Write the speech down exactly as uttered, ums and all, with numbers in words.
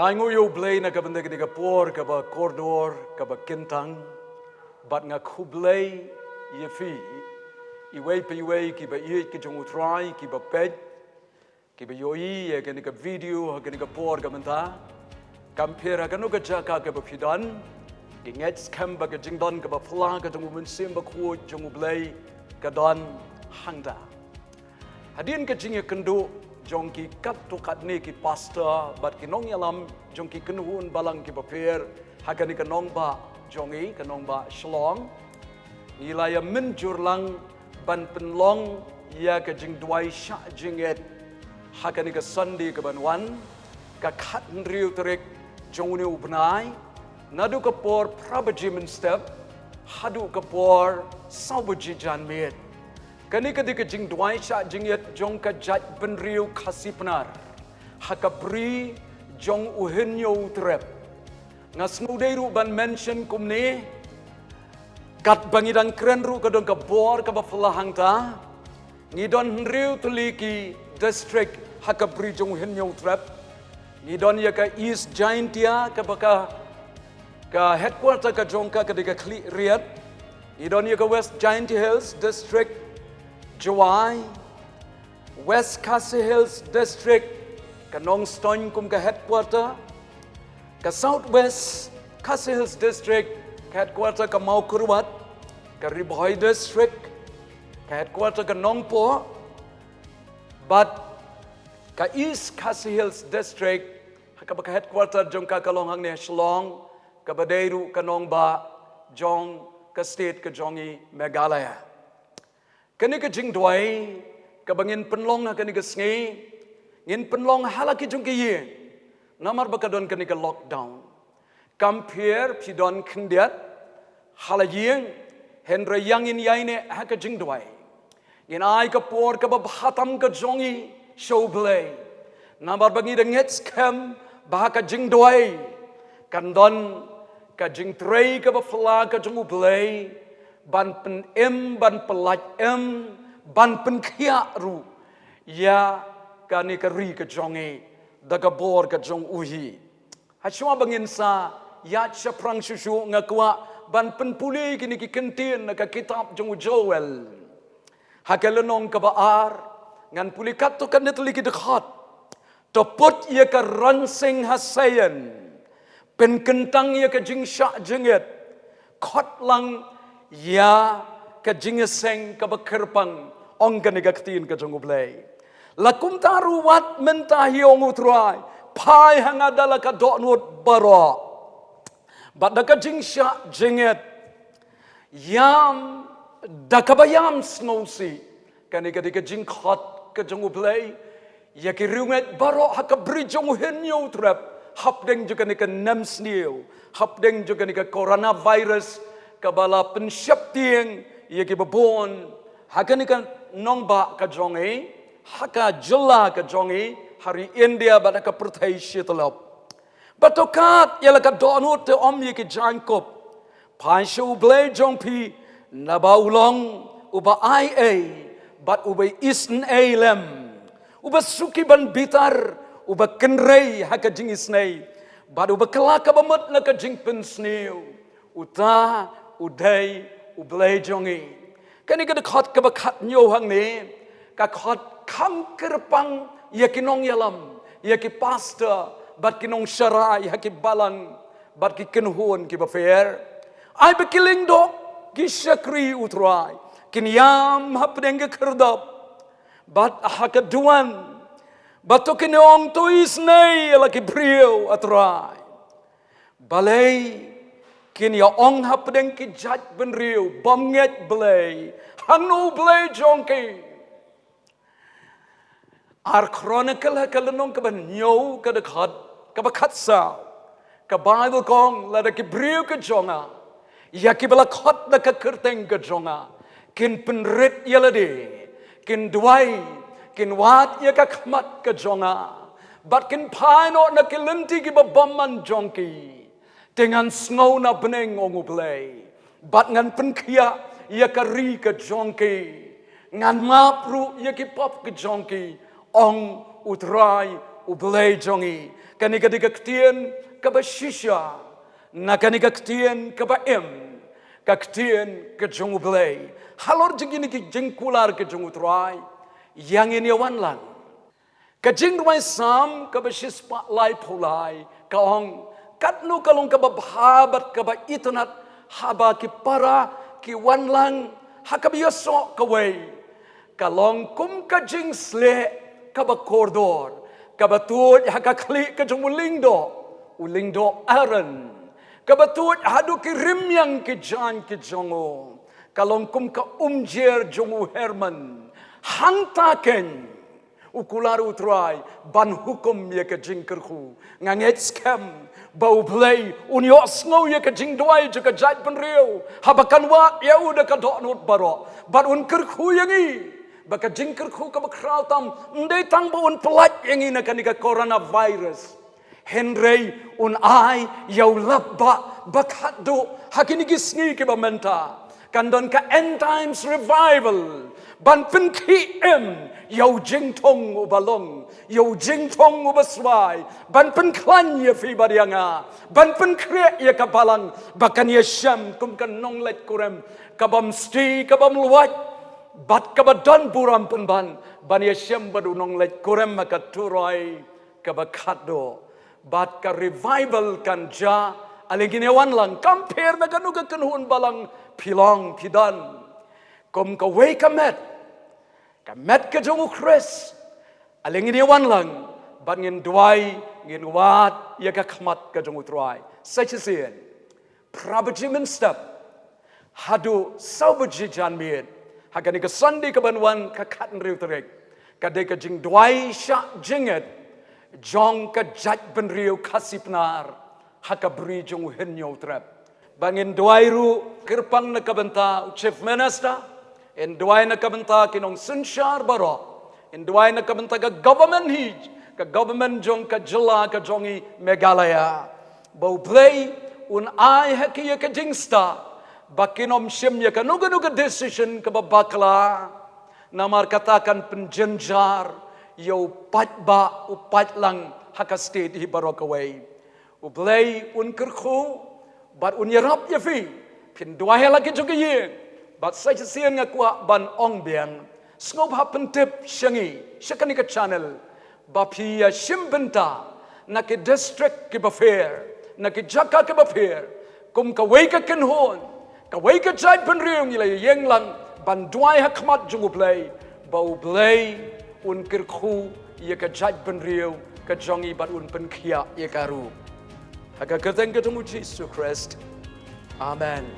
Ai ngu ïa U Blei na ka bynta kane ka por kaba kordor, kaba kyntang. Bad nga khublei ïa phi iwei pa iwei kiba ïeit ki jong U Trai, kiba peit, kiba ïohi ïa kane ka video ha kane ka por ka mynta. Kam pher ha kano ka jaka kaba phi don, ngi ngeit skhem ba ka jingdon kaba phylla ka jong U Mynsiem Bakhuid jong U Blei ka don hangta. Hadien ka jingïakynduh jong ki katto katne ki pastor bad ki nongïalam jong ki kynhun balang kiba pher ha kane ka nongbah jong ngi, ka nongbah Shillong, ngi la ïa mynjur lang ban pynlong ïa ka jingduwai shah jingit ha kane ka Sunday kaban wan, ka khathynriew tarik jong une u bnai, naduh ka por phra baje mynstep haduh ka por saw baje janmiet. Kane ka dei ka jingduwai shah jingit jong ka jaitbynriew Khasi Pnar ha ka bri jong U Hynñiewtrep. Nga sngew dei ruh ban mention kumne, katba ngi dang kren ruh ka don ka bor kaba phylla hangta. Ngi don hynriew tylli ki district ha ka bri jong U Hynñiewtrep. Ngi don ïa ka East Jaintia kaba ka, ka headquarter ka jong ka ka dei ka Khliehriat. Ngi don ïa ka West Jaintia Hills District, Jowai, West Khasi Hills District, ka Nongstoiñ kum ka headquarter, ka South West Khasi Hills District, ka headquarter ka Mawkyrwat, ka Ri Bhoi District, ka headquarter ka Nongpoh, bad ka East Khasi Hills District, ha kaba ka headquarter jong ka ka long hangne Shillong, kaba dei ruh ka nongbah jong ka state ka jong ngi Meghalaya. Kane ka jingduwai kaba ngin pynlong ha kane ka sngi, ngin pynlong ha la ki jong ki ïing, namar ba ka don kane ka lockdown. Kam pher phi don khyndiat ha la ïing, hynrei ïa ngin ïaineh ha ka jingduwai. Ngin ai ka por kaba bha tam ka jong ngi sha U Blei, namar ba ngi da ngeit skhem ba ha ka jingduwai kan don ka jingtrei kaba phylla ka jong U Blei ban pynim, ban pyllait im, ban pynkhiah ruh ïa kane ka ri ka jong ngi da ka bor ka jong U hi. Hashwa ba ngin sa ïaid shaphrang shuh shuh, nga kwah ban pynpule kine ki kyntien na ka kitab jong u Joel, ha ka lynnong kaba ar, ngan pule katto katne tylli ki dkhot. To put ïa ka rynsiang ha Sion, pynkyntang ïa ka jingshah jingit, khot lang ïa ka jingïaseng kaba kyrpang, ong kane ka ktien ka jong U Blei. La kumta ruh wat mynta hi, ong U Trai, phai ha nga da la ka dohnud baroh bad da ka jingshah jingit, ïam da kaba ïam sngewsih. Kane ka dei ka jingkhot ka jong U Blei ïa ki riewngeit baroh ha ka bri jong U Hynñiewtrep, hapdeng jong kane ka nemsniew, hapdeng jong kane ka coronavirus kaba la pynsheptieng ïa kiba bun ha kane ka nongbah ka jong ngi, ha ka jylla ka jong ngi, ha ri India bad ha ka pyrthei shi tylli. Bad to khot ïa la ka dohnud, te ong ïa ki jaiñkup, phai sha U Blei jong phi, naba u long uba ai ei bad uba isynei lem, uba suki ban bitar, uba kynrei ha ka jingisynei, bad uba kylla kaba mut na ka jingpynsniew. Uta u dei U Blei jong ngi. Kane ka dkhot kaba khathynñiew hangne, ka khot kham kyrpang ïa ki nongïalam, ïa ki pastor bad ki nongsharai ha ki balang bad ki kynhun kiba pher. Ai ba ki lyngdoh ki shakri, U Trai, kin ïam hapdeng ka khyrdop bad ha ka duwan, bad to kin ong, to isynei ïa la ki briew, A Trai. Balei kin ïa ong hapdeng ki jaitbynriew bym ngeit Blei, hangno U Blei jong ki? Ar Chronicle ha ka lynnong kaba hynñiew, ka dkhot kaba khatsaw, ka Baibl ka ong, lada ki briew ka jong nga, ïa kiba la khot da ka kyrteng ka jong nga, kin pynrit ïa lade, kin duwai, kin wad ïa ka khmat ka jong nga, bad kin phai noh na ki lynti kiba bymman jong ki, te ngan sngew na bneng, ong U Blei, bad ngan pynkhiah ïa ka ri ka jong ki, ngan map ruh ïa ki pop ka jong ki, ong U Trai U Blei jong ngi, kane ka dei ka ktien kaba shisha na kane ka ktien kaba im, ka ktien ka jong U Blei. Halor jong kine ki jingkular ka jong U Trai, ïa ngin ïa wan lang. Ka Jingrwai Salm kaba shispah laiphew lai ka ong, katno ka long kaba bha bad kaba itynnad haba ki para ki wan lang ha kaba ïasoh kawei. Ka long kum ka jingsleh kaba kordor, kaba tuid ha ka khlieh ka jong u lyngdoh, u lyngdoh Aaron, kaba tuid haduh ki rymmiang ki jaiñ ki jong u. Ka long kum ka umjer jong u Hermon. Hangta keiñ u kular U Trai ban hukum ïa ka jingkyrkhu. Nga ngeit skhem ba U Blei un ïohsngew ïa ka jingduwai jong ka jaitbynriew haba kan wad ïa u da ka dohnud baroh, bad un kyrkhu ïa ngi. Ba ka jingkyrkhu kaba khraw tam ym dei tang ba un pyllait ïa ngi na kane ka coronavirus, hynrei un ai ïa u lap ba, ba khatduh ha kine ki sngi kiba mynta. Kan don ka End Times Revival ban pynkhih im ïa u jingthung uba long, ïa u jingthung uba swai, ban pynkhlaiñ ïa phi bad ïa nga, ban pynkhreh ïa ka balang ba kan ïashem kum ka nongleit kurim kabym sti, kabym luwait, bad kaba don burom pynban, ban ïashem bad u nongleit kurim ha ka turoi kaba khatduh. Bad ka revival kan jia, ale ngin ïa wan lang, kam pher na kano ka kynhun balang phi long phi don. Kum kawei ka met, ka met ka jong U Khrist, ale ngin ïa wan lang bad ngin duwai, ngin wad ïa ka khmat ka jong U Trai. Sa shisien, phra baje mynstep haduh saw baje janmiet ha kane ka Sunday kaban wan, ka khathynriew tarik, ka dei ka jingduwai shah jingngeit jong ka jaitbynriew Khasi Pnar ha ka bri jong u Hynñiewtrep. Ba ngin duwai ruh kyrpang na ka bynta u Chief Minister, in duwai na ka bynta ki nongsynshar baroh, in duwai na ka bynta ka government hi, ka government jong ka jylla ka jong i Meghalaya, ba U Blei un ai ha ki ïa ka jingstad ba kin ym shim ïa kano kano ka decision kaba bakla, namar kata kan pynjynjar ïa u paidbah, u paidlang ha ka state hi baroh kawei. U Blei un kyrkhu bad un ïarap ïa phi. Phin duwai ha la ki jong ki ïing. Bad sa shisien nga kwah ban ong biang, sngewbha pyntip sha ngi, sha kane ka channel, ba phi ïa shim bynta na ki district kiba pher, na ki jaka kiba pher, kum kawei ka kynhun, kawei ka jaitbynriew ngi la ïeng lang ban duwai ha khmat jong U Blei, ba U Blei un kyrkhu ïa ka jaitbynriew ka jong i bad un pynkhiah ïa ka ruh. Ha ka kyrteng ka jong U Jisu Khrist. Amen.